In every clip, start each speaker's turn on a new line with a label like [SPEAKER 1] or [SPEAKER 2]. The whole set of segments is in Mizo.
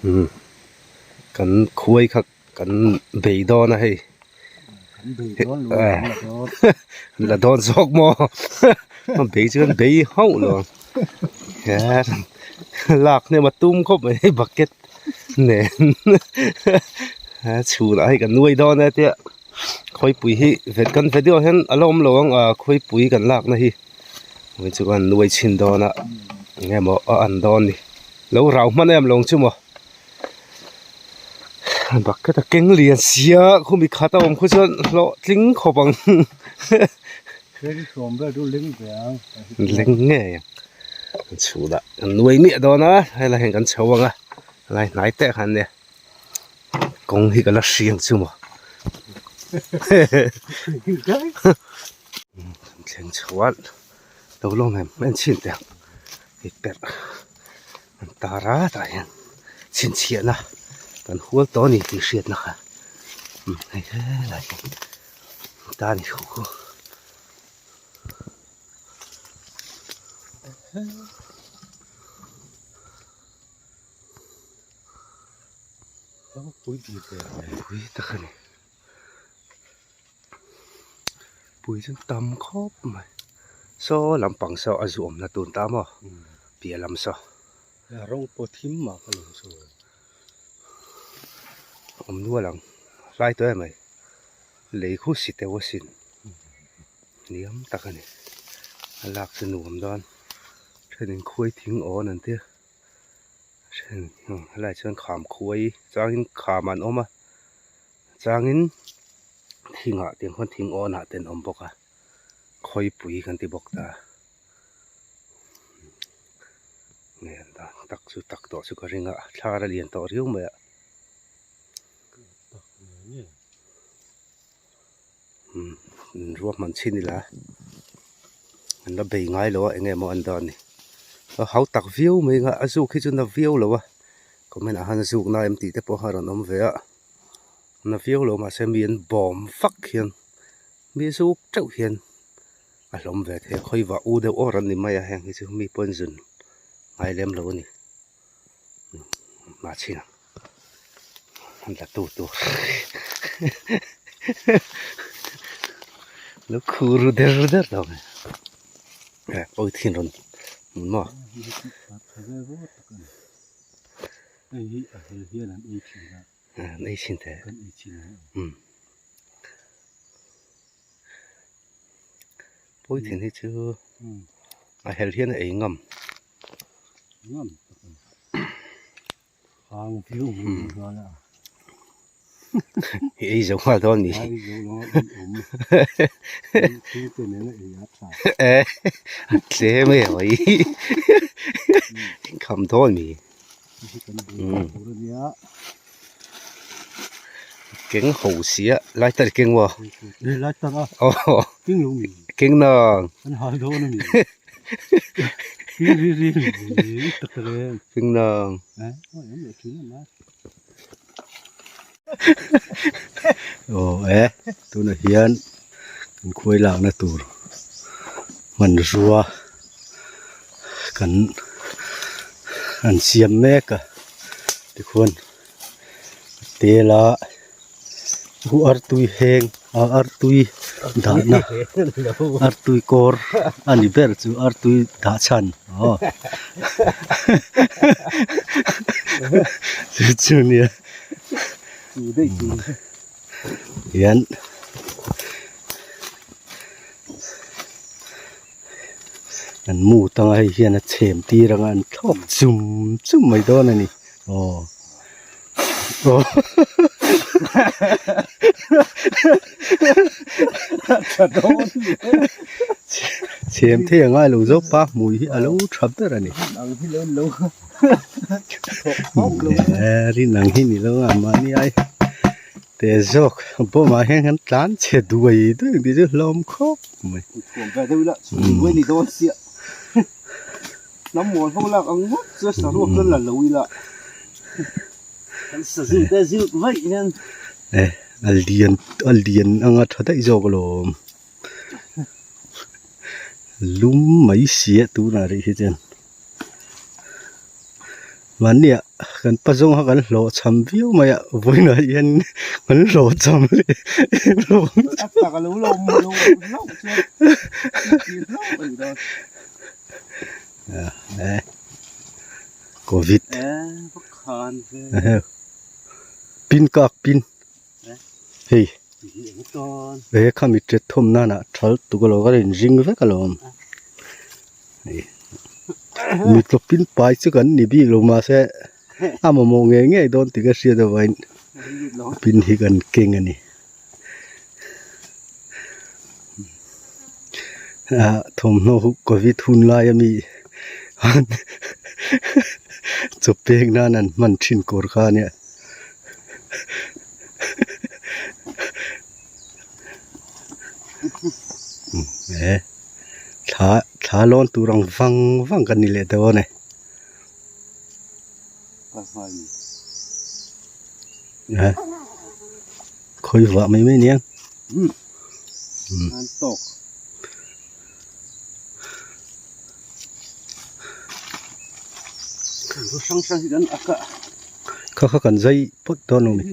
[SPEAKER 1] Umm kan khuai kha kan bei dawn a hei la dawn zawk maw bei chu kan bei hauh lo lak hnem a tum khawp mai hei bucket nen chhunah hei kan nuai dawn a tia khawipui hi vet kan video ah hian a la awm lo ang a khawipui kan lakna hi chu kan nuai chhin dawn a eng emaw a an dawn a ni. Lo rau hman em lawng chu maw bucket a keng lian sia khumi khat a awm khu chuan hlawh tling khawp ang leng ngei ang an chhun ah an nuai miah dawn a helai hian kan chho ang a helai hnai te khan nia kawng hi ka la hriang chu maw thleng chho a lo lawm em en chhin teh ang hei perh an tar a tah hian chhinchhiahna kan hual tawh a ni tih hriatna kha hei helai hi ta a ni kho kho. Pui tak a ni. Pui chu tam khawp mai saw lampang saw a zu awmna tun ta maw piah lam saw
[SPEAKER 2] rawng pawh thim mah ka lo sawi
[SPEAKER 1] awm nual ang hlai tawh em mai lei khu si teuh asin hniam tak a ni a lak chu nuam dawn thenin khuai thing awn an tia then helaiah chuan kham khuai changin kham an awm a changin. Thingah tiang khuan thing awnah te an awm bawk a khawipui kan ti bawk ta nge an dan tak chu tak tawh chu ka ring a thlar a lian tawh riau mai a umm ruahman chhin ila an la bei ngai lo a eng nge maw an dan ni a hau tak viau mai ang a a zuk hi chu na viau lo a comment ah hian a zuk na em tih te pawh a rawn awm ve a. Na viau lo mahse mi an bawm vak hian mi zuk teuh hian a hlawm ve thei a khawi vah u deuh awr an ni mai a heng hi chu mi pawhin zun ngai lem lo a ni mahse an la tu tur lo khu ru der der lo mai eh pawi thin rawn maw.
[SPEAKER 2] Hei hi a hel hian an ei thin a.
[SPEAKER 1] An ei thin teh.
[SPEAKER 2] Kan ei thin a.
[SPEAKER 1] Um. Pawi thin hi chu a hel hian a ei ngam.
[SPEAKER 2] Ngam tak a ni. Hang viau mai tih nghal a.
[SPEAKER 1] I ei zo nghal dawn ni.
[SPEAKER 2] Ei zo lo a ei awm. Chhungte nena ei a tha.
[SPEAKER 1] Eh, a tlem e hawi. Kham dawn ni. Keng ho sia lighter keng maw
[SPEAKER 2] lighter a
[SPEAKER 1] aw
[SPEAKER 2] keng lo mi
[SPEAKER 1] keng nang
[SPEAKER 2] an hal dawn ami ri ri ri ri tak tak em
[SPEAKER 1] keng nang
[SPEAKER 2] eh oi em leh thin a
[SPEAKER 1] aw e tunah hian kan khuai lakna tur hmanrua kan an siam mek a tikhuan tela hu artui heng ah artui dahna artui kawr a ni ber chu artui dah chhan aw chu chu nia hian. An mu tanga hei hian a chhem tir anga an thlawk chum chum mai dawn a ni aw aw chhem thei a ngai lo zo pa hmui hi a lo tha ber a ni rin ang hi ni lo a mahni ai. Te zawk bawm ah hian kan tlan chhe duai duai ang tih chu hlawm khawp mai.
[SPEAKER 2] Thuam ve deuh ila chhun duai ni dawn chiah. Hnam mawl ho lak ang ngawt chu saruak chuan la lo ila. Kan sa zil te zil vaih hian.
[SPEAKER 1] E a lian a lian anga tha daih zawk alawm. Lum mai sia tunah rih hi chuan. Mahnia kan pa zawng kha kan hlawh cham viau mai a vawiinah hian kan hlawh cham leh em lo ang chu.
[SPEAKER 2] A tak a lo lo awm lo hlauh chuan ti hlauh a ni dawn.
[SPEAKER 1] Covid.
[SPEAKER 2] E va khan ve.
[SPEAKER 1] Pin kak pin. Hei he khami tet thawm nana thal tuk alo ka in ring vek alawm mi tlawpin pai chu kan ni bik lo mahse a mamawh ngei ngei dawn tih ka hriat avangin pin hi kan keng a ni ah thawmhnaw huh covid hun lai ami chaw pek nan an hman thin kawr kha ania. E thla thla lawn tur ang vang vang kan ni leh dawn e. E khawi vah mai mai nia. Kha kha kan zai phawt dawn lo ni.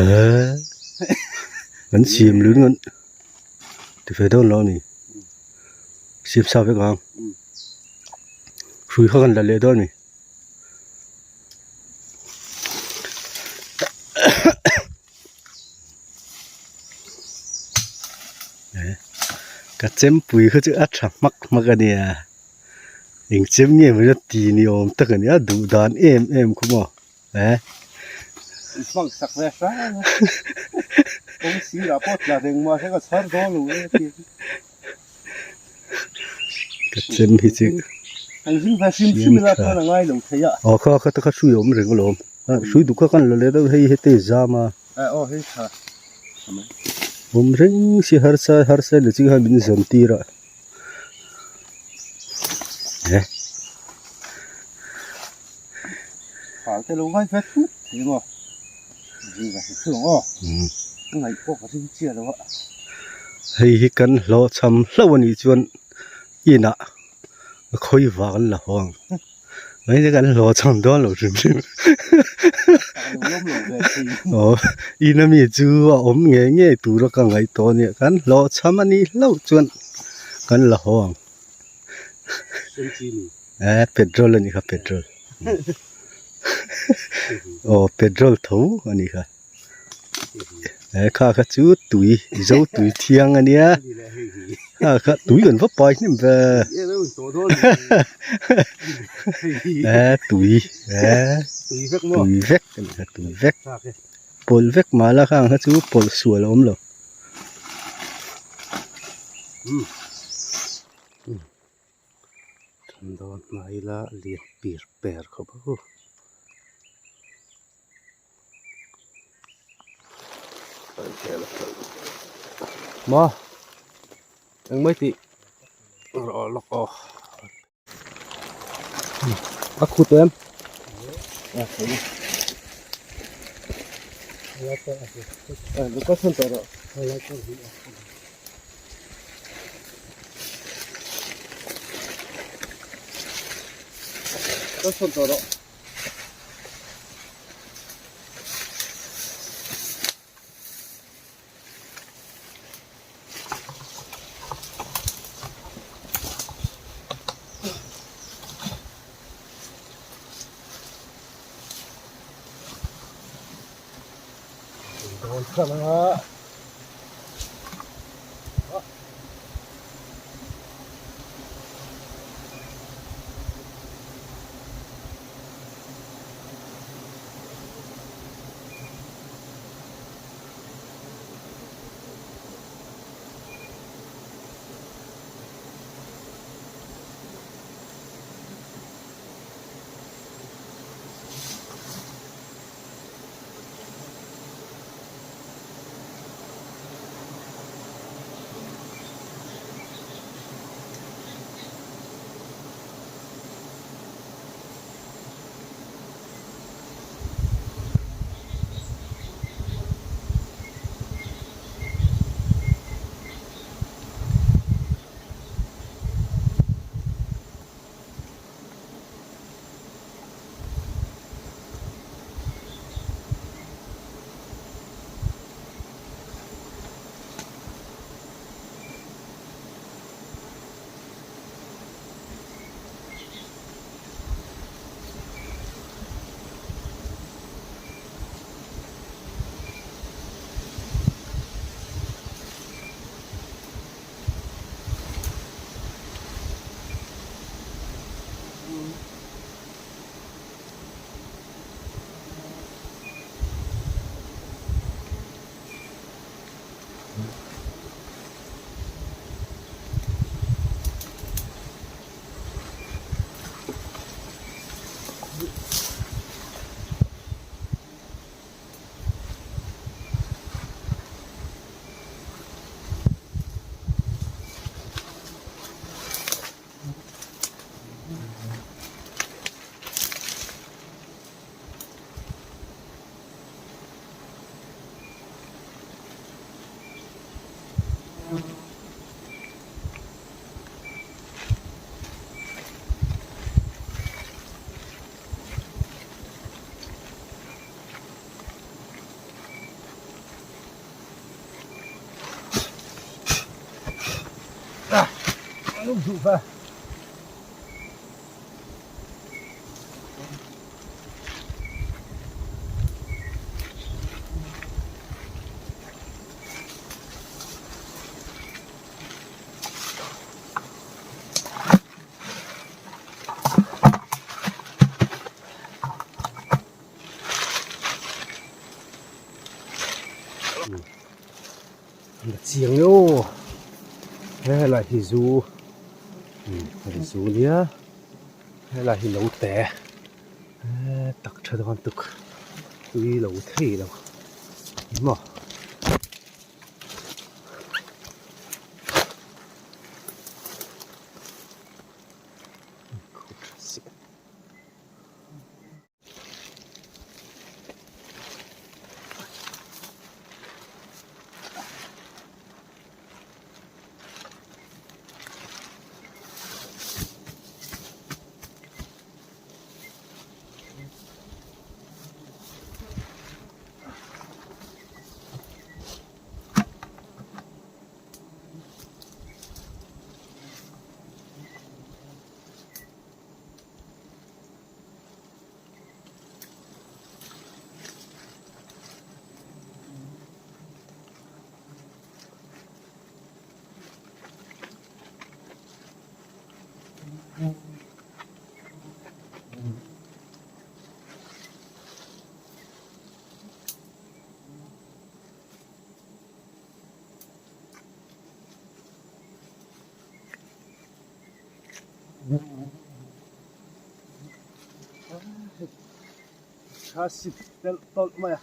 [SPEAKER 1] Eee kan siam lun ngan ti ve dawn lo ni. Siam sa vek ang. Hrui kha kan la leh dawn ni. Ka chempui kha chu a tha hmak hmak a nia eng chem nge maw chu ti ni awm tak a nia duh dan em em khu maw eh.
[SPEAKER 2] Hmang sak ve hrang a kawng sirah pawh tla reng mahse ka chhar dawn lo e ti.
[SPEAKER 1] Ka chem hi chu
[SPEAKER 2] An zing ve hrim hrim ila chuan a ngai lo thei a.
[SPEAKER 1] Aw kha kha kha hrui a awm reng alawm. Hrui duk kha kan la leh deuh hei heti zam a.
[SPEAKER 2] Aw hei tha.
[SPEAKER 1] Awm reng si harsa harsa leh chu khan min zawn tir a. Eh.
[SPEAKER 2] Fal te lo ngai ve thut thei maw. Zing ve hrim hrim ang aw. Ka ngaih pawh ka ring chiah lo a.
[SPEAKER 1] Hei hi kan hlawhchham hlauh a nih chuan inah a khawi vak an la haw ang. Mai chu kan hlawhchham dawn lo hrim hrim. Aw in ami chu a awm ngei ngei tura ka ngaih tawh a nia kan hlawhchham a nih hlauh chuan kan la haw ang. Eh petrol a nih kha petrol. Aw petrol tho a nih kha. He kha kha chu tui zo tui thiang a nia kha kha tui kan va pai hnem ve he tui he tui vek a ni kha tui vek pawlh vek mah la khang kha chu pawlh sual a awm lo.
[SPEAKER 2] Maw engmai tih rawh lawk aw
[SPEAKER 1] a khut em
[SPEAKER 2] Dawn khan anga. zuk duh ve. Chiang e aw helai hi zu zu nia helai hi lo te tak tha dawn tuk tui lo thei lo maw. Tha sip telh tawlh mai a.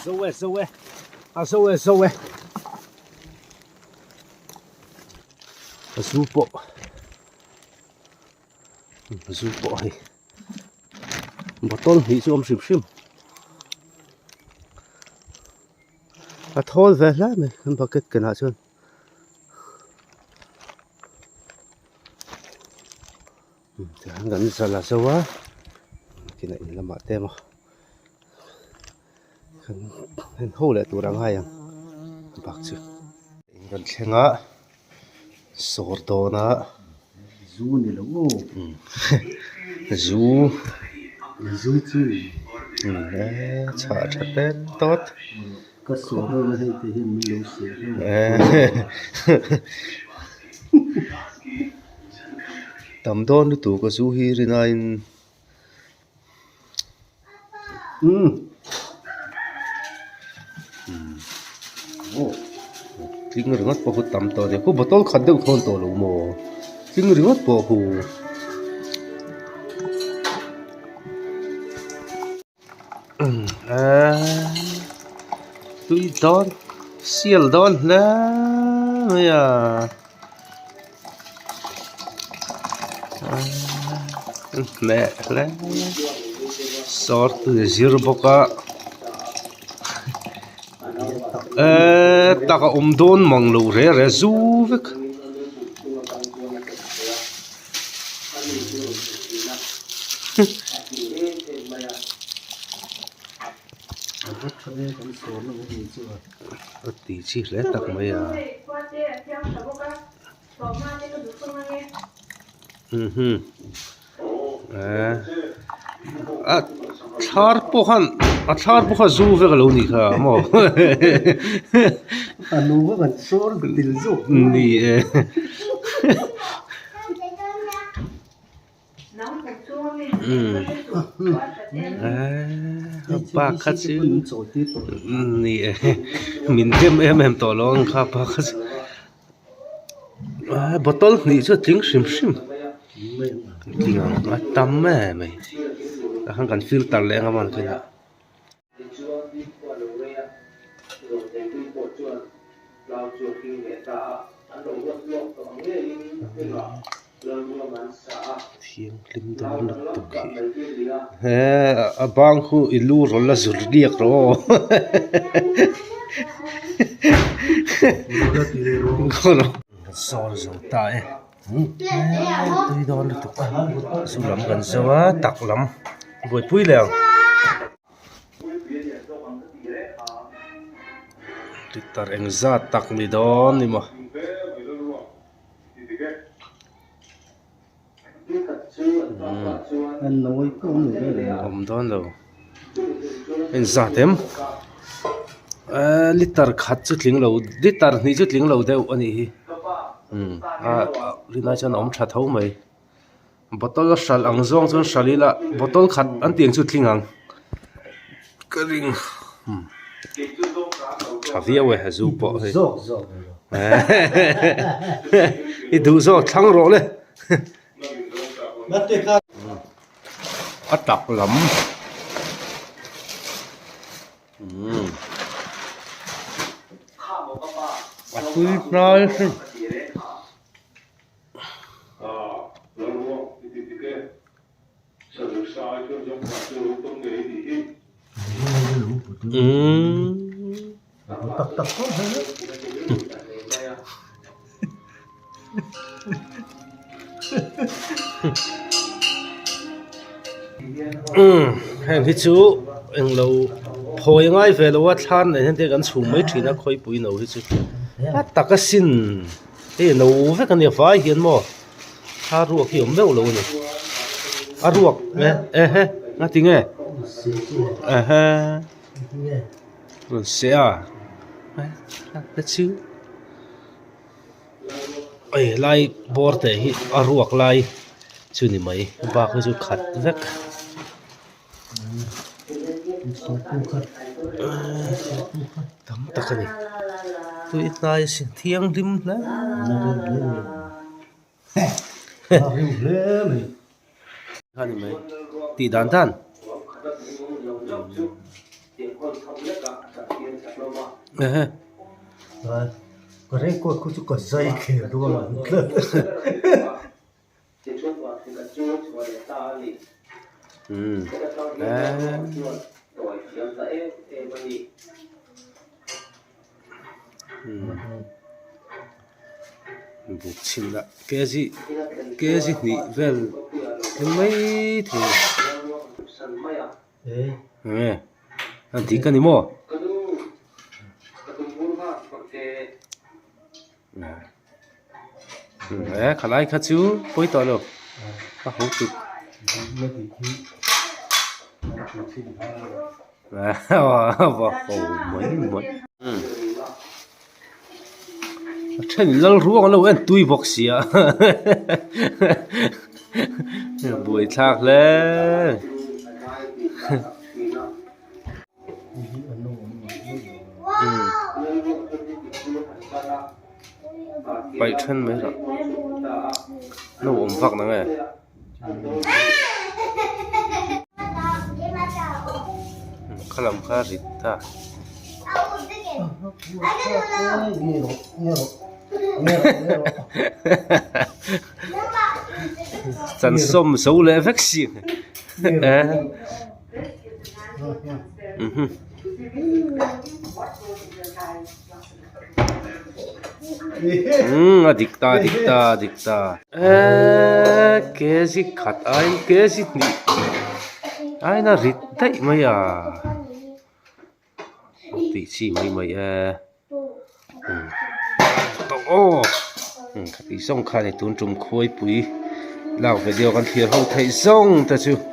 [SPEAKER 2] Zo e zo e a zo e zo e a zu pawh a zu pawh hei bottle hnih chu a awm hrim hrim a thawl ve hle mai an bucket kenah chuan. Tihian kan zal a zo a nakinah in lamah te emaw kan en ho leh tur a ngai ang bak chu in kan thleng a sawr dawn a
[SPEAKER 1] zu ni lo aw
[SPEAKER 2] zu
[SPEAKER 1] zu chu
[SPEAKER 2] chhah tha tet tawt.
[SPEAKER 1] Ka suah ho a hei te hian min lo suah ho.
[SPEAKER 2] Tam dawn lutuk a zu hi rin aiin tling ringawt pawh khu tam tawh a ni khu bottle khat deuh thawn tawh lo maw tling ringawt pawh khu. Tui dawn sial dawn hle mai a hneh hle sawr tui a zir bawk a eee tak a awm dawn mang lo re re zu vek.
[SPEAKER 1] A ti chi hle tak mai a. A thlar pawh khan a thlar pawh kha zu vek a lo nih kha maw ni e. Pa kha chu ni e min dem em em tawh lo ang kha pa kha chu bottle hnih chu a tling hrim hrim tling ang a tam em mai tah khan kan filter leh ang a kinah. Thianghlim dawn lutuk hi he a bang khu i lu rawn la zur diak rawh aw sawn zo ta e tui dawn lutuk a zu lam kan zo a tak lam buaipui leh ang. Litre engzat tak ni dawn ni maw. Awm dawn lo engzat em litre khat chu tling lo litre hnih chu tling lo deuh a nih hi rinai chuan a awm tha tho mai. Bottle a hralh ang zawng chuan hralh ila bottle khat an tih ang chu tling ang ka ring tha viau e zu pawh hei i duh zawk thlang rawh le a tak lam a tui hnai hrim. Heng hi chu englo phawi ngai ve lo a thlan nen hian te kan chhum mai thin a khawipui no hi chu a tak asin. Hei no vek a nia vai hian maw thla ruak hi awm meuh lo a ni a ruak e e he nga ti nge e he rawn seh a e chu hei lai bawr te hi a ruak lai chu ni mai bak hi chu khat vek. Tam tak a ni tui hnai a sin thianghlim hle a ni mai tih dan dan. Buk chhin lah kg kg hnih vel thleng mai thei a ni a dik a ni maw. E khalai kha chu pawi tawh lo a ho tuk va ho mai mai a then lal ruang an lo en tui bawk sia buai thlak hle. Paih then mai lah no awm vak na nge kha lam kha rit ta chan sawm zo leh vek si A dik ta a dik ta a dik ta eee kg khat aiin kg hnih aiin a rit daih mai a. Tih chi mai mai e. Tawh aw khati zawng kha ni tun tum khuaipui lak video kan thlir ho theih zawng te chu.